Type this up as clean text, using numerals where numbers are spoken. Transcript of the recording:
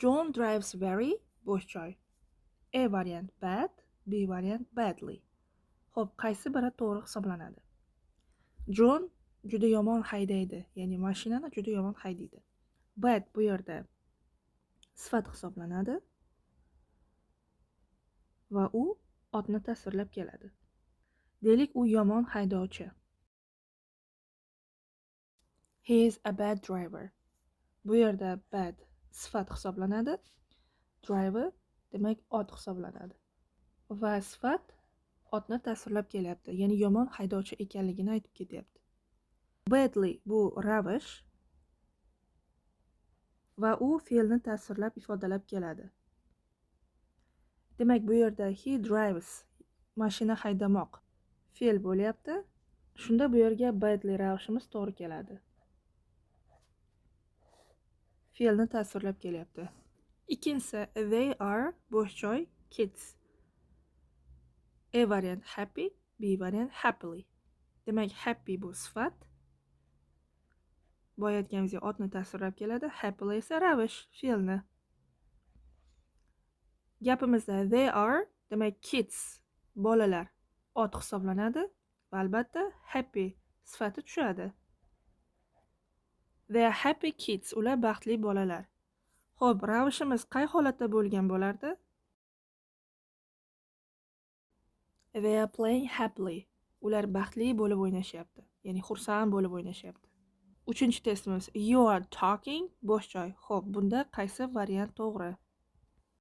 John drives very bo'sh joy. A variant bad, B variant badly. Xo'p, qaysi biri to'g'ri hisoblanadi? John juda yomon haydaydi, ya'ni mashinani juda yomon haydaydi. Bad bu yerda sifat hisoblanadi va u otni tasvirlab keladi. Deylik, u yomon haydovchi. He is a bad driver. Bu yerda bad sifat hisoblanadi. Driver demak ot hisoblanadi. Va sifat otni tasvirlab kelyapti, ya'ni yomon haydovchi ekanligini aytib ketyapti. Badly bu ravish va u fe'lni tasvirlab ifodalab keladi. Demak, bu yerda he drives mashina haydamoq fe'l bo'lyapti. Shunda bu yerga badly ravishimiz to'g'ri keladi. Fe'lni tasvirlab kelyapti. Ikkinchisi, they are bo'sh joy kids. A variant happy, B variant happily. Demak, happy bu sifat. Boya aytganimizdek otni tasvirlab keladi. Happily esa ravish, fe'lni. Gapimizda they are demak kids bolalar ot hisoblanadi va albatta happy sifati tushadi. They are happy kids. Ular baxtli bolalar. Xo'p, ravishimiz qay holatda bo'lgan bo'lardi? They are playing happily. Ular baxtli bo'lib o'ynashyapti. Ya'ni xursand bo'lib o'ynashyapti. Uchinchi testimiz, you are talking bo'sh joy. Xo'p, bunda qaysi variant to'g'ri?